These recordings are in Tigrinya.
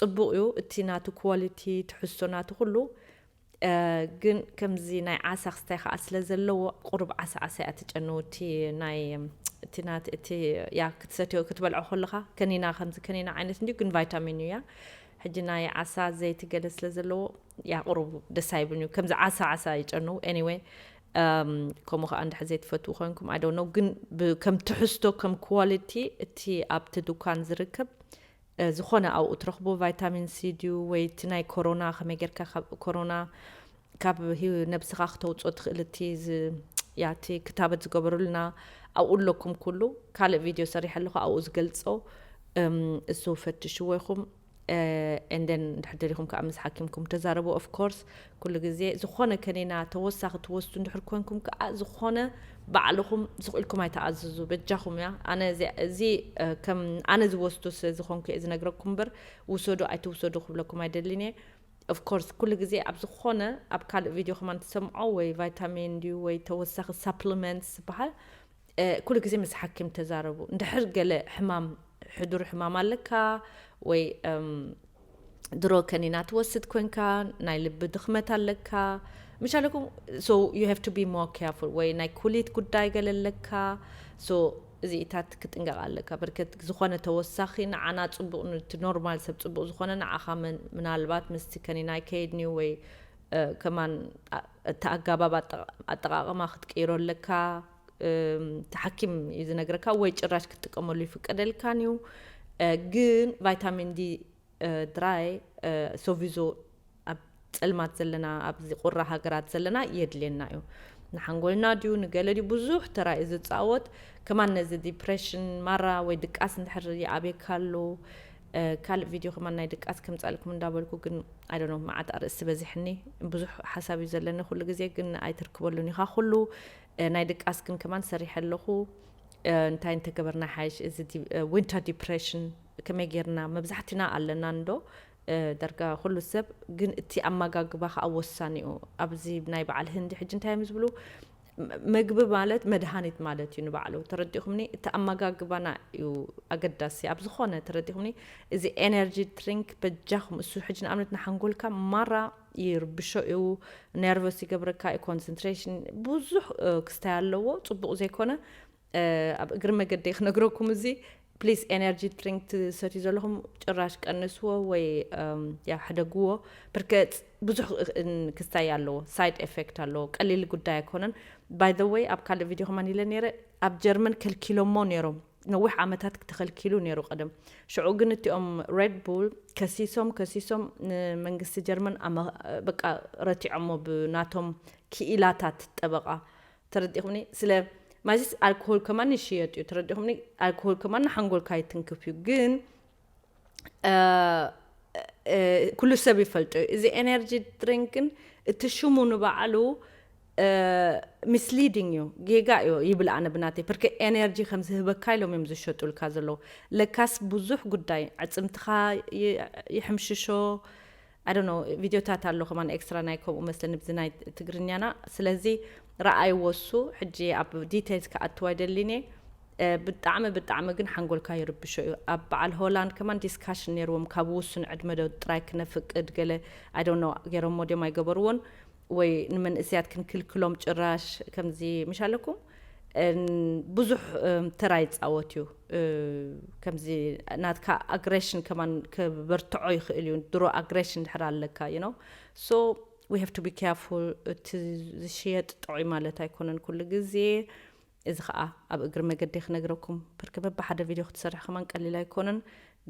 ጽቡቕ እዩ፣ እቲ ናቱ ኳሊቲ፣ ትሕዝቶ ናቱ ኩሉ። እ፣ ግን ከምዚ ናይ ዓሳ ክስታይ ከኣ ስለ ዘለዎ፣ ቁሩብ ዓሳ ዓሳ እያ ትጨኑ። እቲ ናይ፣ እቲ ናት-፣ እቲ፣ ያ፣ ክትሰትዮ፣ ክትበልዖ ከለኻ፣ ከኒና፣ ከምዚ ከኒና ዓይነት እንድዩ፣ ግን ቫይታሚን እዩ፣ ያ። ሕጂ ናይ ዓሳ ዘይቲ ገለ ስለ ዘለዎ፣ ያ፣ ቁሩብ ደስ ኣይብልን እዩ። ከምዚ ዓሳ ዓሳ ይጨኑ። ኤኒወይ፣ እም፣ ከምኡ ከኣ እንድሕር ዘይትፈትዉ ኮይንኩም፣ I don't know፣ ግን ብ-፣ ከም ትሕዝቶ፣ ከም ኳሊቲ፣ እቲ ኣብቲ ዱካን ዝርከብ፣ እ፣ ዝኾነ ኣብኡ ትረኽቦ ቫይታሚን ሲ ድዩ፣ ወይ እቲ ናይ ኮሮና፣ ከመይ ጌርካ ካብ ኮሮና፣ ካብ ህይ-፣ ነብስኻ ክተውፅኦ ትኽእል፣ እቲ ዝ-፣ ያ፣ እቲ ክታበት ዝገበሩልና፣ ኣብኡ ኣለኩም ኩሉ። ካልእ ቪድዮ ሰሪሐ ኣለኹ፣ ኣብኡ ዝገልጾ፣ እም፣ እሱ ፈትሽዎ ኢኹም። እ፣ and then እንድሕር ደሊኹም ከኣ ምስ ሓኪምኩም ተዛረቡ። Of course፣ ኩሉ ግዜ ዝኾነ ከኒና ተወሳኺ ትወስዱ እንድሕር ኮንኩም ከኣ፣ ዝኾነ ባዕልኹም ሱቕ ኢልኩም ኣይተኣዝዙ፣ በጃኹም፣ እያ። ኣነ እዚ፣ እዚ፣ እ፣ ከም ኣነ ዝወስዶ ስለ ዝኾንኩ እየ ዝነግረኩም እምበር፣ ውሰዱ ኣይትውሰዱ ክብለኩም ኣይደልን እየ። Of course፣ ኩሉ ግዜ ኣብ ዝኾነ፣ ኣብ ካልእ ቪድዮ ከማን ትሰምዖ፣ ወይ ቫይታሚን ድዩ፣ ወይ ተወሳኺ ሳፕሊመንትስ ዝበሃል፣ እ፣ ኩሉ ግዜ ምስ ሓኪም ተዛረቡ። እንድሕር ገለ ሕማም፣ ሕዱር ሕማም ኣለካ፣ ወይ፣ እም፣ ድሮ ከኒና ትወስድ ኮንካ፣ ናይ ልቢ ድኽመት ኣለካ፣ ምሻለኩም፣ so you have to be more careful፣ ወይ ናይ ኩሊት ጉዳይ ገለ ኣለካ፣ so እዚኢታት ክጥንቀቕ ኣለካ። ብርክት ዝኾነ ተወሳኺ ንዓና ጽቡቕ፣ ንቲ ኖርማል ሰብ ጽቡቕ ዝኾነ፣ ንዓኻ ምን-፣ ምናልባት ምስቲ ከኒና ኣይከይድን እዩ፣ ወይ፣ እ፣ ከማን ኣ-፣ እቲ ኣጋባብ ኣጠ-፣ ኣጠቓቕማ ክትቅይሮ ኣለካ። እም፣ እቲ ሓኪም እዩ ዝነግረካ፣ ወይ ጭራሽ ክትጥቀመሉ ይፍቀደልካን እዩ። እ፣ ግን ቫይታሚን ዲ፣ እ፣ ድራይ፣ እ፣ ሶቪዞ ኣብ ጸልማት ዘለና፣ ኣብዚ ቁራ ሃገራት ዘለና የድልየና እዩ። ንሓንጎልና ድዩ፣ ንገለ ድዩ፣ ብዙሕ ተራ እዩ ዝጻወት። ከማን ነዚ ዲፕሬሽን ማራ ወይ ድቃስ እንድሕር ይኣብየካ ኣሎ፣ እ፣ ካልእ ቪድዮ ከማን ናይ ድቃስ ከምጻልኩም እንዳበልኩ፣ ግን I don't know፣ መዓት ኣርእስቲ በዚሕኒ። ብዙሕ ሓሳብ እዩ ዘለኒ ኩሉ ግዜ፣ ግን ኣይትርክበሉን ኢኻ ኩሉ። እ፣ ናይ ድቃስ ግን ከማን ሰሪሐ ኣለኹ። እ፣ እንታይ እንተገበርና ሓይሽ፣ እዚ ዲ-፣ እ፣ ዊንተር ዲፕሬሽን ከመይ ጌርና፣ መብዛሕትና ኣለና እንዶ፣ እ፣ ዳርጋ ኩሉ ሰብ፣ ግን እቲ ኣመጋግባ ከኣ ወሳኒ እዩ። ኣብዚ ናይ በዓል ህንዲ ሕጂ እንታይ እዮም ዝብሉ? ም-፣ ምግቢ ማለት መድሃኒት ማለት እዩ ንባዕሉ። ተረዲእኩምኒ? እቲ ኣመጋግባና እዩ ኣገዳሲ ኣብ ዝኾነ፣ ተረዲእኩምኒ? እዚ ኤነርጂ ድሪንክ በጃኹም፣ እሱ ሕጂ ንኣብነት ንሓንጎልካ ማራ ይርብሾ እዩ፣ ነርቨስ ይገብረካ እዩ፣ ኮንሰንትሬሽን ብዙሕ፣ እ፣ ክስታይ ኣለዎ፣ ጽቡቕ ዘይኮነ። እ፣ ኣብ እግሪ መገደይ ክነግረኩም፣ እዚ ፕሊስ ኤነርጂ ድሪንክ ትሰትዩ ዘለኹም ጭራሽ ቀንስዎ ወይ፣ እም፣ ያ፣ ሕደግዎ። ብርግጽ ብዙሕ፣ እ፣ ን-፣ ክስታይ ኣለዎ፣ ሳይድ ኤፌክት ኣለዎ፣ ቀሊል ጉዳይ ኣይኮነን። ባይ ዘ ወይ፣ ኣብ ካልእ ቪድዮ ከማን ኢለ ነይረ፣ ኣብ ጀርመን ከልኪሎሞ ነይሮም፣ ነዊሕ ዓመታት ክተኸልኪሉ ነይሩ ቀደም። ሽዑ ግን እቲኦም ሬድ ቡል ከሲሶም፣ ከሲሶም ንመንግስቲ ጀርመን ኣመ-፣ በቃ ረቲዖሞ ብናቶም ክኢላታት ጠበቓ። ተረዲእኩምኒ? ስለ ማዚስ ኣልኮሆል ከማን ይሽየጥ እዩ። ተረዲእኩምኒ? ኣልኮሆል ከማን ንሓንጎልካ ይትንክፍ እዩ። ግን፣ እ፣ እ፣ ኩሉ ሰብ ይፈልጦ እዩ። እዚ ኤነርጂ ድሪንክ ግን እቲ ሽሙ ንባዕሉ፣ እ፣ ሚስሊዲንግ እዩ፣ ጌጋ እዩ ይብል ኣነ ብናተይ። ፐርከ ኤነርጂ ከም ዝህበካ ኢሎም እዮም ዝሸጡልካ ዘለዉ። ለካስ ብዙሕ ጉዳይ፣ ኣዕጽምትኻ ይ-፣ ይሕምሽሾ፣ I don't know፣ ቪድዮታት ኣሎ ከማን ኤክስትራ ናይ ከምኡ መስለኒ፣ ብዚ ናይ ትግርኛና። ስለዚ ረኣይዎ እሱ። ሕጂ ኣብ ዲቴልስ ክኣትው ኣይደልን እየ። እ፣ ብጣዕሚ፣ ብጣዕሚ ግን ሓንጎልካ ይርብሾ እዩ። ኣብ በዓል ሆላንድ ከማን ዲስካሽን ነይርዎም፣ ካብ ውሱን ዕድመ ዶ ጥራይ ክነፍቅድ ገለ፣ I don't know፣ ገይሮሞ ድዮም ኣይገበርዎን፣ ወይ ንመንእሰያት ክንክልክሎም ጭራሽ፣ ከምዚ ምሽ ኣለኩም። እን-፣ ብዙሕ፣ እም፣ ተራ ይጻወት እዩ። እ፣ ከምዚ ናትካ ኣግሬሽን ከማን ከበርትዖ ይኽእል እዩ። ድሮ ኣግሬሽን ድሕር ኣለካ፣ you know። So we have to be careful። እቲ ዝሽየጥ ጥዑይ ማለት ኣይኮነን ኩሉ ግዜ። እዚ ኸኣ ኣብ እግሪ መገዲ ክነግረኩም፣ ብርክ በብሓደ ቪድዮ ክትሰርሕ ከማን ቀሊል ኣይኮነን።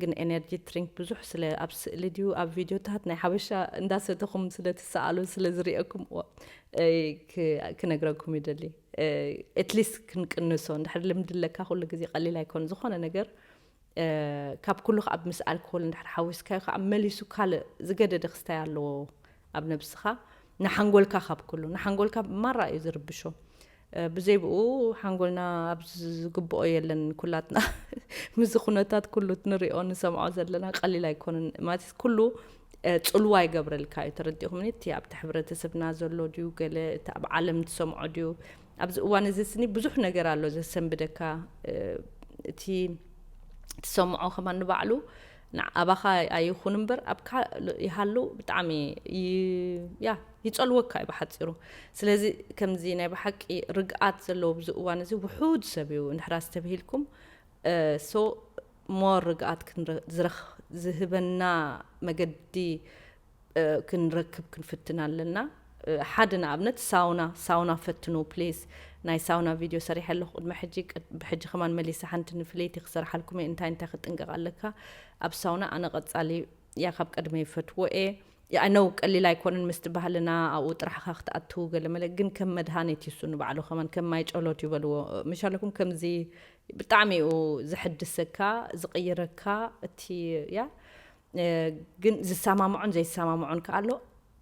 ግን ኤነርጂ ድሪንክ ብዙሕ ስለ ኣብ ስእሊ ድዩ ኣብ ቪድዮታት ናይ ሓበሻ እንዳሰተኹም ስለ ትሰኣሉ ስለ ዝርእየኩም፣ ዋ፣ እ፣ ክ-፣ ክነግረኩም ይደሊ። እ፣ ኣትሊስት ክንቅንሶ፣ እንድሕር ልምዲ ኣለካ ኩሉ ግዜ ቀሊል ኣይኮን ዝኾነ ነገር። እ፣ ካብ ኩሉ ከኣ ምስ ኣልኮል እንድሕር ሓዊስካዮ ከኣ መሊሱ ካልእ ዝገደደ ክስታይ ኣለዎ ኣብ ነብስኻ። ንሓንጎልካ ካብ ኩሉ፣ ንሓንጎልካ ማራ እዩ ዝርብሾ። እ፣ ብዘይ ብኡ ሓንጎልና ኣብ ዝግብኦ የለን። ኩላትና ምስዚ ኩነታት ኩሉ ንሪኦ ንሰምዖ ዘለና ቀሊል ኣይኮነን። ማለት ኩሉ፣ እ፣ ጽልዋ ይገብረልካ እዩ። ተረዲእኩምኒ? እቲ ኣብቲ ሕብረተሰብና ዘሎ ድዩ ገለ፣ እቲ ኣብ ዓለም ትሰምዖ ድዩ? ኣብዚ እዋን እዚ ስኒ ብዙሕ ነገር ኣሎ ዘሰንብደካ። እ፣ እቲ ትሰምዖ ከማን ንባዕሉ፣ ንዓ-፣ ኣባኻ ኣይኹን እምበር ኣብ ካልእ ይሃሉ ብጣዕሚ ይ-፣ ያ ይጸልወካ እዩ ብሓጺሩ። ስለዚ ከምዚ ናይ ብሓቂ ርግኣት ዘለዎ ኣብዚ እዋን እዚ ውሑድ ሰብ እዩ እንድሕር ኣስተብሂልኩም። ሶ ሞር ርግኣት ክንረ-፣ ዝረኽ-፣ ዝህበና መገዲ እ፣ ክንረክብ ክንፍትን ኣለና። እ፣ ሓደ ንኣብነት ሳውና፣ ሳውና ፈትኑ ፕሊዝ። ናይ ሳውና ቪድዮ ሰሪሐ ኣለኹ ቅድሚ ሕጂ፣ ቅድ-፣ ብሕጂ ከማን መሊሰ ሓንቲ ንፍለይቲ ክሰርሓልኩም እየ፣ እንታይ እንታይ ክጥንቀቕ ኣለካ ኣብ ሳውና። ኣነ ቀጻሊ ያ ካብ ቀድመ ይፈትዎ እየ። ኣይ ነው ቀሊል ኣይኮነን ምስቲ ባህልና ኣብኡ ጥራሕኻ ክትኣትው ገለ መለ፣ ግን ከም መድሃኒት ይሱ ንባዕሉ ከማን ከም ማይ ጨሎት ይበልዎ። ምሻለኩም ከምዚ ብጣዕሚ እዩ ዝሕድሰካ፣ ዝቕይረካ እቲ ያ፣ እ፣ ግን ዝሰማምዖን ዘይሰማምዖን ከኣ ኣሎ።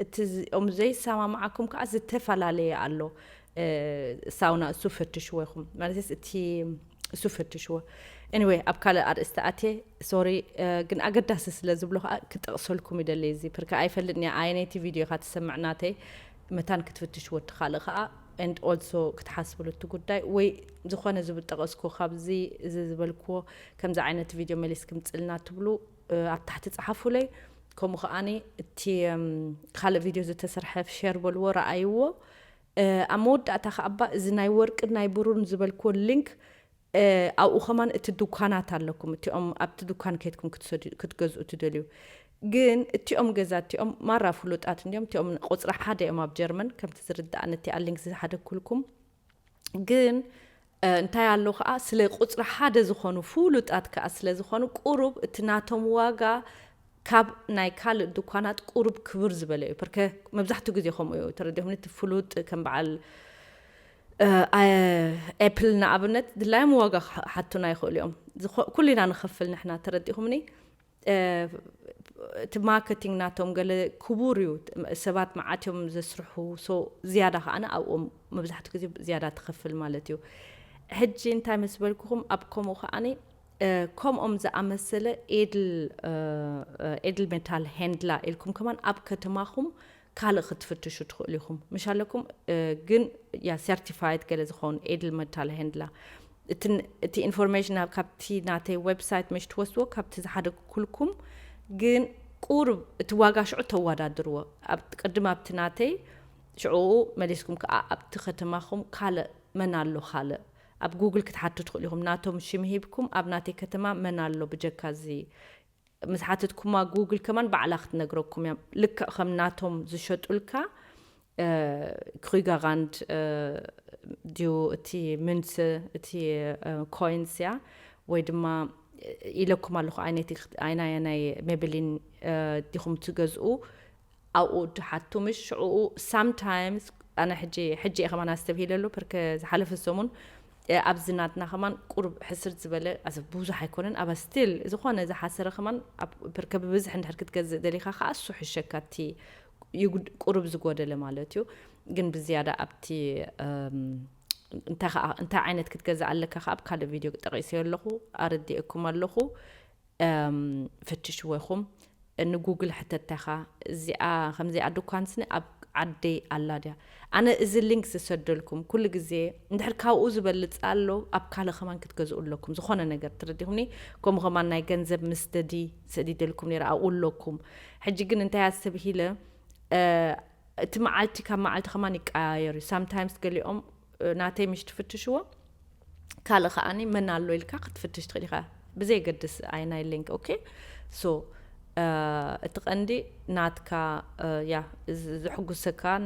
እቲ ዝ-፣ እም ዘይሰማምዓኩም ከኣ ዝተፈላለየ ኣሎ። እ፣ ሳውና እሱ ፈትሽዎ ኢኹም። ማለትስ እቲ እሱ ፈትሽዎ። ኤኒወይ፣ ኣብ ካልእ ኣርእስቲ ኣትየ፣ ሶሪ፣ እ፣ ግን ኣገዳሲ ስለ ዝብሎ ከኣ ክጠቕሰልኩም ይደሊ። እዚ ፕርካ ኣይፈልጥን እየ ኣየነይቲ ቪድዮ ኢኻ ትሰምዕ ናተይ፣ መታን ክትፍትሽዎ እቲ ካልእ ከኣ፣ and also ክትሓስብሉ እቲ ጉዳይ፣ ወይ ዝኾነ ዝብል ጠቐስኩ ካብዚ እዚ ዝበልክዎ ከምዚ ዓይነት ቪድዮ መሊስ ክምጽልና ትብሉ፣ እ፣ ኣብ ታሕቲ ጸሓፉለይ። ከምኡ ከኣኒ እቲ፣ እም፣ ካልእ ቪድዮ ዝተሰርሐ ሸር በልዎ፣ ረኣይዎ። እ፣ ኣብ መወዳእታ ከኣ እባ እዚ ናይ ወርቅን ናይ ብሩርን ዝበልክዎ ሊንክ፣ እ፣ ኣብኡ ከማን እቲ ዱካናት ኣለኩም። እቲኦም ኣብቲ ዱካን ከይድኩም ክትሰዱ-፣ ክትገዝኡ ትደልዩ። ግን እቲኦም ገዛ እቲኦም ማራ ፍሉጣት እንዲዮም። እቲኦም ቁጽሪ ሓደ እዮም ኣብ ጀርመን፣ ከምቲ ዝርዳእኒ እቲ ሊንክ ዝሓደግኩልኩም። ግን፣ እ፣ እንታይ ኣሎ ከኣ፣ ስለ ቁጽሪ ሓደ ዝኾኑ ፍሉጣት ከኣ ስለ ዝኾኑ፣ ቁሩብ እቲ ናቶም ዋጋ ካብ ናይ ካልእ ድኳናት ቁሩብ ክብር ዝበለ እዩ። ፐርከ መብዛሕትኡ ግዜ ከምኡ እዩ። ተረዲኹምኒ? እቲ ፍሉጥ ከም በዓል፣ እ፣ ኣ-፣ ኤፕል ንኣብነት ድላዮም ዋጋ ክሓ-፣ ሓቱና ይኽእሉ እዮም። ዝኾ-፣ ኩሉ ኢና ንኸፍል ንሕና፣ ተረዲኹምኒ? እ፣ እቲ ማርኬቲንግ ናቶም ገለ ክቡር እዩ። ሰባት መዓት እዮም ዘስርሑ። ሶ ዝያዳ ከኣ ኣብኦም መብዛሕትኡ ግዜ ዝያዳ ትኸፍል ማለት እዩ። ሕጂ እንታይ ምስ በልኩኹም፣ ኣብ ከምኡ ከኣኒ፣ እ፣ ከምኦም ዝኣመሰለ ኤድል፣ እ፣ እ፣ ኤድል ሜታል ሄንድላ ኢልኩም ከማን ኣብ ከተማኹም ካልእ ክትፍትሹ ትኽእሉ ኢኹም። ምሽ ኣለኩም፣ እ፣ ግን ያ ሰርቲፋይድ ገለ ዝኾኑ ኤድል ሜታል ሄንድላ። እቲ ን-፣ እቲ ኢንፎርሜሽን ኣብ፣ ካብቲ ናተይ ዌብሳይት ምሽ ትወስድዎ፣ ካብቲ ዝሓደግኩልኩም ግን ቁሩብ እቲ ዋጋ ሽዑ ተወዳድርዎ። ኣብ ቅድም ኣብቲ ናተይ ሽዑ መሊስኩም ከኣ ኣብቲ ከተማኹም ካልእ መን ኣሎ ካልእ ኣብ ጉግል ክትሓቱ ትኽእሉ ኢኹም። ናቶም ሽም ሂብኩም ኣብ ናተይ ከተማ መን ኣሎ ብጀካ እዚ ምስ ሓተትኩማ ጉግል ከማን ባዕላ ክትነግረኩም እያ። ልክዕ ከም ናቶም ዝሸጡልካ፣ እ፣ ክሪጋራንድ፣ እ፣ ድዩ እቲ ምንስ፣ እቲ፣ እ፣ ኮይንስ እያ፣ ወይ ድማ ኢለኩም ኣለኹ፣ ኣይነቲ-፣ ኣይናይ ናይ ሜብሊን፣ እ፣ ዲኹም ትገዝኡ፣ ኣብኡ ትሓቱ። ምሽ ሽዑኡ ሳምታይምስ ኣነ ሕጂ፣ ሕጂ እየ ከማን ኣስተብሂለሉ፣ ፐርከ ዝሓለፈ ሰሙን፣ እ፣ ኣብዚ ናትና ከማን ቁሩብ ሕስር ዝበለ፣ ኣዘ ብዙሕ ኣይኮነን፣ ኣባ ስቲል ዝኾነ ዝሓሰረ ከማን ኣብ ፐርከ ብብዝሒ እንድሕር ክትገዝእ ደሊኻ ከኣ እሱ ሕሸካ እቲ ይጉድ-፣ ቁሩብ ዝጎደለ ማለት እዩ። ግን ብዝያዳ ኣብቲ፣ እም፣ እንታይ ከኣ፣ እንታይ ዓይነት ክትገዝእ ኣለካ ከኣ ኣብ ካልእ ቪድዮ ጠቒሰዮ ኣለኹ፣ ኣረዲኤኩም ኣለኹ። እም፣ ፈትሽዎ ኢኹም። ንጉግል ሕተታ ኢኻ፣ እዚኣ፣ ከምዚኣ ድኳን ስኒ ኣብ ዓደይ ኣላ ድያ? ኣነ እዚ ሊንክ ዝሰደልኩም ኩሉ ግዜ እንድሕር ካብኡ ዝበልጽ ኣሎ፣ ኣብ ካልእ ከማን ክትገዝኡ ኣለኩም። ዝኾነ ነገር ተረዲኹምኒ? ከምኡ ከማን ናይ ገንዘብ ምስደዲ ሰዲደልኩም ነይረ፣ ኣብኡ ኣለኩም። ሕጂ ግን እንታይ ኣስተብሂለ፣ እ፣ እቲ መዓልቲ ካብ መዓልቲ ከማን ይቀያየር እዩ። ሳምታይምስ ገሊኦም፣ እ፣ ናተይ ምሽ ትፍትሽዎ፣ ካልእ ከኣኒ መን ኣሎ ኢልካ ክትፍትሽ ትኽእል ኢኻ። ብዘየገድስ ኣይ ናይ ሊንክ፣ ኦኬ? ሶ፣ እ፣ እቲ ቀንዲ ናትካ፣ እ፣ ያ፣ ዝ-፣ ዘሕጉሰካን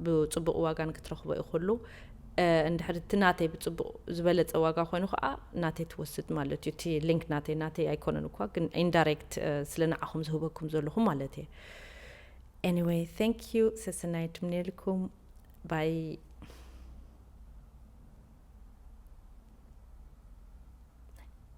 ብጽቡቕ ዋጋን ክትረኽቦ እዩ ኩሉ። እ፣ እንድሕር እቲ ናተይ ብጽቡቕ ዝበለጸ ዋጋ ኮይኑ ከኣ ናተይ ትወስድ ማለት እዩ። እቲ ሊንክ ናተይ፣ ናተይ ኣይኮነን እኳ፣ ግን ኢንዳይሬክት፣ እ፣ ስለ ንዓኹም ዝህበኩም ዘለኹ ማለት እየ። ኤኒወይ፣ ታንክ ዩ፣ ሰሰናይ ትምነየልኩም። ባይ።